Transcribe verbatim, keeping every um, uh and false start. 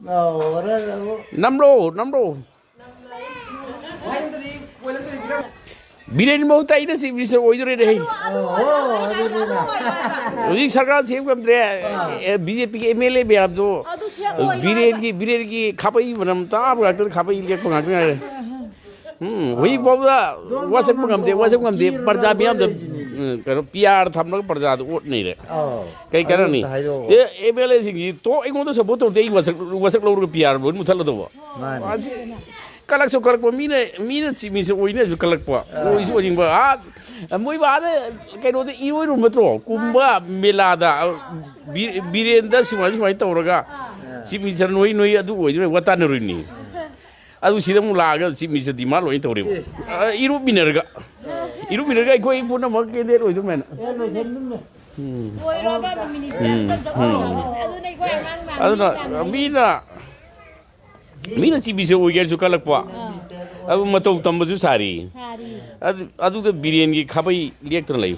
ꯑꯧ, ꯍꯣꯔꯦꯟ ꯑꯃꯨꯛ ꯅꯝꯂꯣ, ꯅꯝꯂꯣ꯫ ꯕꯤꯔꯦꯟ ꯃꯍꯨꯠꯇ ꯑꯩꯅ ꯆꯤꯐ ꯃꯤꯅꯤꯁꯇꯔ ꯑꯣꯏꯗꯣꯔꯦꯅꯦ꯫ ꯑꯣ, ꯑꯗꯨꯅꯤꯅ꯫ ꯍꯧꯖꯤꯛ ꯁꯔꯀꯥꯔ ꯁꯦꯝ ꯉꯝꯗ꯭ꯔꯦ꯫ ꯑꯥ꯫ ꯑꯦ, ꯕꯤ ꯖꯦ ꯄꯤꯒꯤ ꯑꯦꯝ ꯑꯦꯜ ꯑꯦ ꯃꯌꯥꯝꯗꯣ ꯑꯗꯨ ꯁꯦꯝ ꯂꯣꯏꯔꯦ꯫ ꯕꯤꯔꯦꯟꯒꯤ, ꯕꯤꯔꯦꯟꯒꯤ ꯈꯥꯕꯩ ꯃꯅꯝ ꯇꯥꯕ ꯉꯥꯛꯇꯅꯤ, ꯈꯥꯕꯩ ꯂꯦꯛꯄ ꯉꯥꯛꯇ ꯉꯥꯏꯔꯦ꯫ ꯎꯝ, ꯍꯧꯖꯤꯛ ꯐꯥꯎꯗ ꯋꯥꯁꯛꯄ ꯉꯝꯗꯦ, ꯋꯥꯁꯛꯄ ꯉꯝꯗꯦ꯫ ꯄ꯭ꯔꯖꯥ ꯃꯤꯌꯥꯝꯗ, ꯎꯝ, ꯀꯩꯅꯣ, ꯄꯤ ꯑꯥꯔ ꯊꯝꯂꯒ ꯄ꯭ꯔꯖꯥꯗ ꯑꯣꯠ ꯅꯩꯔꯦ꯫ ꯑꯧ꯫ ꯀꯩ ꯀꯥꯟꯅꯅꯤ? ꯑꯗꯨ ꯍꯥꯏꯔꯛꯑꯣ꯫ ꯑꯦ, ꯑꯦꯝ ꯑꯦꯜ ꯑꯦꯁꯤꯡꯁꯤ ꯇꯣ ꯑꯩꯉꯣꯟꯗ ꯁꯞꯄꯣꯔꯠ ꯇꯧꯗꯦ, ꯑꯩ ꯋꯥꯁꯛ, ꯋꯥꯁꯛ ꯂꯧꯔꯒ ꯄꯤ ꯑꯥꯔ ꯂꯣꯏ ꯃꯨꯊꯠꯂꯗꯧꯕ꯫ ꯃꯥꯅꯤ꯫ ꯃꯥꯁꯤ ꯀꯂꯛꯁꯨ ꯀꯂꯛꯄ, ꯃꯤꯅ, ꯃꯤꯅ ꯆꯤꯞ ꯃꯤꯅꯤꯁꯇꯔ ꯑꯣꯏꯅꯁꯨ ꯀꯂꯛꯄ, ꯑꯥ꯫ ꯑꯣꯏꯁꯨ ꯑꯣꯏꯅꯤꯡꯕ꯫ ꯑꯥ, ꯃꯣꯏ ꯑꯥꯗ ꯀꯩꯅꯣꯗ ꯏꯔꯣꯏꯔꯨ ꯅꯠꯇ꯭ꯔꯣ? ꯀꯨꯝꯕ ꯃꯦꯂꯥꯗ, ꯑ, ꯕꯤ-, ꯕꯤꯔꯦꯟꯗ ꯁꯨꯃꯥꯏ, ꯁꯨꯃꯥꯏꯅ ꯇꯧꯔꯒ ꯑꯥ꯫ ꯆꯤꯞ ꯃꯤꯅꯤꯁꯇꯔ ꯅꯣꯏ, ꯅꯣꯏ ꯑꯗꯨ ꯑꯣꯏꯗꯣꯏꯅꯦ, ꯋꯥ ꯇꯥꯟꯅꯔꯣꯏꯅꯤ꯫ ꯑꯗꯨ ꯁꯤꯗ ꯑꯃꯨꯛ ꯂꯥꯛꯑꯒ ꯆꯤꯞ ꯃꯤꯅꯤꯁꯇꯔ ꯗꯤꯃꯥꯟ ꯂꯣꯏ ꯇꯧꯔꯦꯕ꯫ ꯑꯦ꯫ ꯑ, ꯏꯔꯨꯞꯃꯤꯟꯅꯔꯒ, ꯏꯔꯨꯞꯃꯤꯟꯅꯔꯒ ꯑꯩꯈꯣꯏ ꯄꯨꯝꯅꯃꯛ ꯀꯦꯟꯗꯤꯗꯦꯠ ꯑꯣꯏꯗꯧꯃꯦꯅ꯫ ꯑꯦ, ꯂꯣꯏꯁꯟꯗꯨꯝꯅꯦ꯫ ꯎꯝ꯫ ꯑꯣꯏꯔꯣꯕ ꯃꯤꯅꯤꯁꯇꯔ ꯎꯝ, ꯑꯝꯇ ꯎꯝ꯫ ꯑꯗꯨꯅ ꯑꯩꯈꯣꯏ ꯑꯉꯥꯡ ꯃꯌꯥꯝ ꯑꯗꯨꯅ ꯃꯤ ꯃꯌꯥꯝ ꯂꯩ꯫ ꯃꯤꯅ, ꯃꯤꯅ ꯆꯤꯞ ꯃꯤꯅꯤꯁꯇꯔ ꯑꯣꯏꯒꯦ ꯍꯥꯏꯔꯁꯨ ꯀꯜꯂꯛꯄ꯫ ꯑꯥ꯫ ꯑꯗꯨ ꯃꯇꯧ ꯇꯝꯕꯁꯨ ꯁꯥꯔꯤ꯫ ꯁꯥꯔꯤ꯫ ꯑꯗꯨ, ꯑꯗꯨꯒ ꯕꯤꯔꯦꯟꯒꯤ ꯈꯥꯕꯩ ꯂꯦꯛꯇꯅ ꯂꯩꯌꯨ꯫